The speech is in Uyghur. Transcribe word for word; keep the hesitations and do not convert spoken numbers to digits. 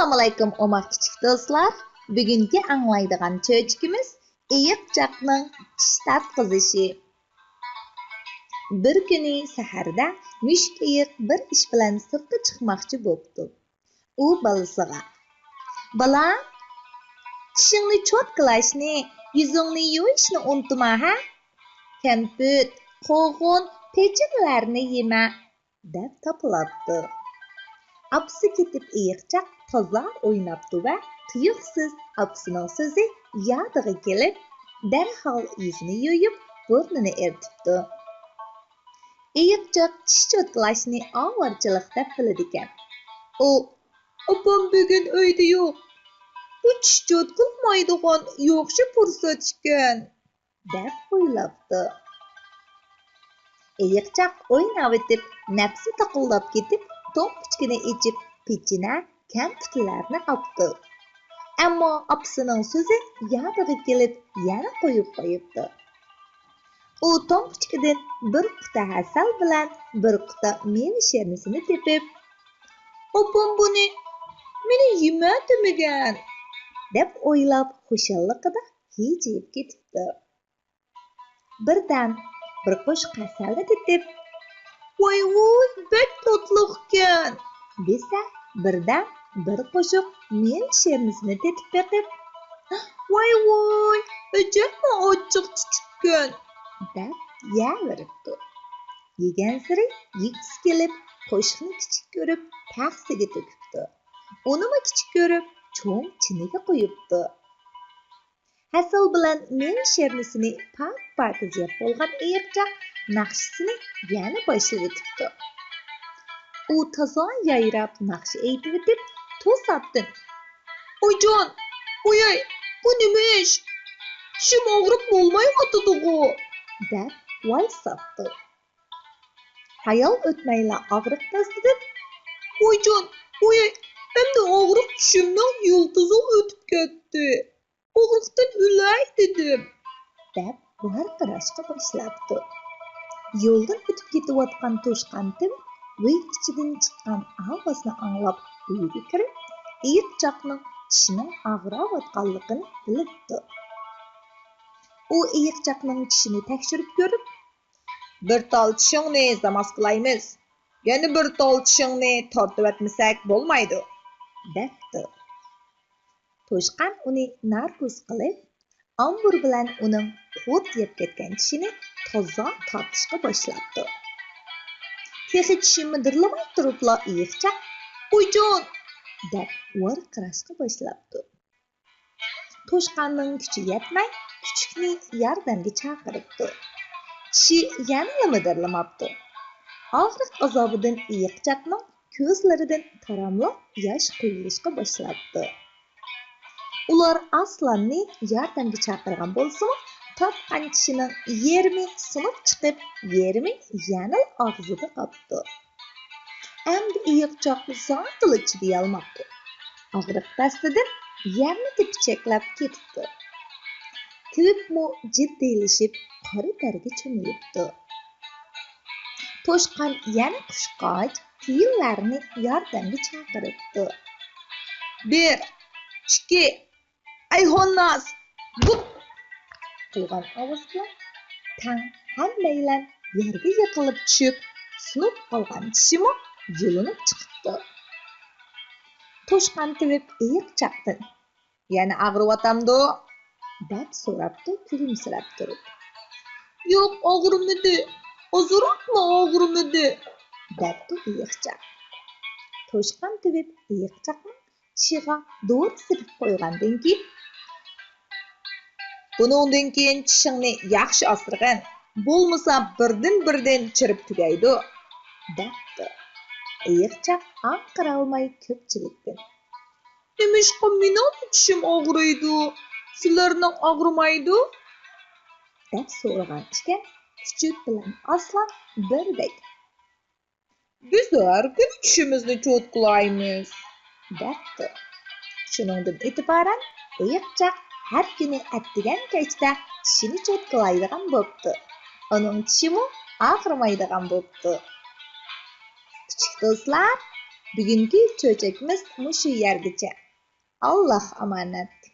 ئەسسالامۇئەلەيكۇم، ئوماق كىچىك دوستلار. بۈگۈنكى ئاڭلايدىغان چۆچىكىمىز ئېيىقچاقنىڭ چىش تارتقۇزۇشى. بىر كۈنى سەھەردە مۈشۈك ئېيىق بىر ئىش بىلەن سىرتقا چىقماقچى بوپتۇ. ئۇ بالىسىغا، «بالام، چىشىڭنى چوتكىلاشنى، يۈزۈڭنى يۇيۇشنى ئۇنتۇما ھە! كەمپۈت، قوغۇن، پېچىنىلەرنى يېمە!» دەپ تاپىلاپتۇ. ئاپىسى كېتىپ ئېيىقچاق تازا ئويناپتۇ ۋە تۇيۇقسىز ئاپىسىنىڭ سۆزى يادىغا كېلىپ، دەرھال يۈزىنى يۇيۇپ، بۇرنىنى ئېرتىپتۇ. ئېيىقچاق چىش چوتكىلاشنى ئاۋارىچىلىق دەپ بىلىدىكەن. ئۇ، «ئاپام بۈگۈن ئۆيدە يوق. بۇ چىش چوتكىلىمايدىغان ياخشى پۇرسەت ئىكەن» دەپ ئويلاپتۇ. ئېيىقچاق ئويناۋېتىپ، نەپسى تاقىلداپ كېتىپ، توڭقۇچكىنى ئېچىپ، پېچىنە، كەمپۈتلەرنى ئاپتۇ. ئەمما ئاپىسىنىڭ سۆزى يادىغا كېلىپ، يەنە قويۇپ قويۇپتۇ. ئۇ توڭقۇچكىدىن بىر قۇتا ھەسەل بىلەن بىر قۇتا مېۋە شىرنىسىنى تېپىپ، «ئاپام بۇنى مېنى يېمە دېمىگەن» دەپ ئويلاپ، خۇشاللىقىدا ھىجىيىپ كېتىپتۇ. بىردەم بىر قوشۇق ھەسەلنى تېتىپ، «ۋاي-ۋۇي، بەك تاتلىقكەن!» دېسە، بىردەم بىر قوشۇق مېۋە شىرنىسىنى تېتىپ بېقىپ، «ۋاي-ۋۇي، ئەجەبمۇ ئاچچىق چۈچۈككەن!» دەپ يەۋېرىپتۇ. يېگەنسېرى يېگۈسى كېلىپ، قوشۇقنى كىچىك كۆرۈپ، تەخسىگە تۆكۈپتۇ. ئۇنىمۇ كىچىك كۆرۈپ، چوڭ چىنىگە قويۇپتۇ. ھەسەل بىلەن مېۋە شىرنىسىنى پاك-پاكىز يەپ بولغان ئېيىقچاق ناخشىسىنى يەنە باشلىۋېتىپتۇ. ئۇ تازا يايراپ ناخشا ئېيتىۋېتىپ، توساتتىن، «ئايجان، ئۇياي، بۇ نېمە ئىش؟ چىشىم ئاغرىپ بولمايۋاتىدىغۇ؟» دەپ ۋاي ساپتۇ. ھايال ئۆتمەيلا ئاغرىق دەستىدىن، «ئايجان، ئۇياي، ئەمدى ئاغرىق چىشىمنىڭ يىلتىزىغا ئۆتۈپ كەتتى. ئاغرىقتىن ئۆلەي دېدىم» دەپ ۋارقىراشقا باشلاپتۇ. يولدىن ئۆتۈپ كېتىۋاتقان توشقان تېۋىپ، ئۆي ئىچىدىن چىققان ئاۋازنى ئاڭلاپ، ئۆيگە كىرىپ، ئېيىقچاقنىڭ چىشىنىڭ ئاغرىۋاتقانلىقىنى بىلىپتۇ. ئۇ ئېيىقچاقنىڭ چىشىنى تەكشۈرۈپ كۆرۈپ، «بىر تال چىشىڭنى زاماسكىلايمىز، يەنە بىر تال چىشىڭنى تارتىۋەتمىسەك بولمايدۇ» دەپتۇ. توشقان ئۇنى ناركوز قىلىپ، ئامبۇر بىلەن ئۇنىڭ قۇرت يەپ كەتكەن چىشىنى تازا تارتىشقا باشلاپتۇ. تېخى چىشى مىدىرلىماي تۇرۇپلا ئېيىقچاق «ئايجان» دەپ ۋارقىراشقا باشلاپتۇ. توشقاننىڭ كۈچى يەتمەي، كۈچۈكنى ياردەمگە چاقىرىپتۇ. چىشى يەنىلا مىدىرلىماپتۇ. ئاغرىق ئازابىدىن ئېيىقچاقنىڭ كۆزلىرىدىن تاراملاپ ياش قۇيۇلۇشقا باشلاپتۇ. ئۇلار ئاسلاننى ياردەمگە چاقىرغان بولسىمۇ، تارتقان چىشىنىڭ يېرىمى سۇنۇپ چىقىپ، يېرىمى يەنىلا ئاغزىدا قاپتۇ. ئەمدى ئېيىقچاق زادىلا چىدىيالماپتۇ. ئاغرىق دەستىدىن يەرنى تېپىچەكلەپ كېتىپتۇ. تېۋىپمۇ جىددىيلىشىپ، قارا تەرگە چۆمۈلۈپتۇ. توشقان يەنە قۇشقاچ، پىللەرنى ياردەمگە چاقىرىپتۇ. بىر، ئىككى، «ئەي ھونناس! گۇپ!» قىلغان ئاۋاز بىلەن تەڭ ھەممەيلەن يەرگە يىقىلىپ چۈشۈپ، سۇنۇپ قالغان چىشىمۇ يۇلۇنۇپ چىقىپتۇ. توشقان تېۋىپ ئېيىقچاقتىن، «يەنە ئاغرىۋاتامدۇ؟» دەپ سوراپتۇ كۈلۈمسىرەپ تۇرۇپ. «ياق، ئاغرىمىدى، ئازراقلا ئاغرىمىدى» دەپتۇ ئېيىقچاق. توشقان تېۋىپ ئېيىقچاقنىڭ چىشىغا دورا سېپىپ قويغاندىن كېيىن، «بۇنىڭدىن كېيىن چىشىڭنى ياخشى ئاسرىغىن، بولمىسا بىردىن-بىردىن چىرىپ تۈگەيدۇ» دەپتۇ. ئېيىقچاق ئاڭقىرالماي كۆپچىلىكتىن، «نېمىشقا مېنىڭلا چىشىم ئاغرىيدۇ، سىلەرنىڭ ئاغرىمايدۇ؟» دەپ سورىغان ئىكەن. كۈچۈك بىلەن ئاسلان بىردەك، «بىز ھەر كۈنى چىشىمىزنى چوتكىلايمىز» دەپتۇ. شۇنىڭدىن ئېتىبارەن ئېيىقچاق ھەر كۈنى ئەتىگەن كەچتە چىشىنى چوتكىلايدىغان بوپتۇ. ئۇنىڭ چىشىمۇ ئاغرىمايدىغان بوپتۇ. كىچىك دوستلار، بۈگۈنكى چۆچەكمىز مۇشۇ يەرگىچە. ئاللاھ ئامانەت.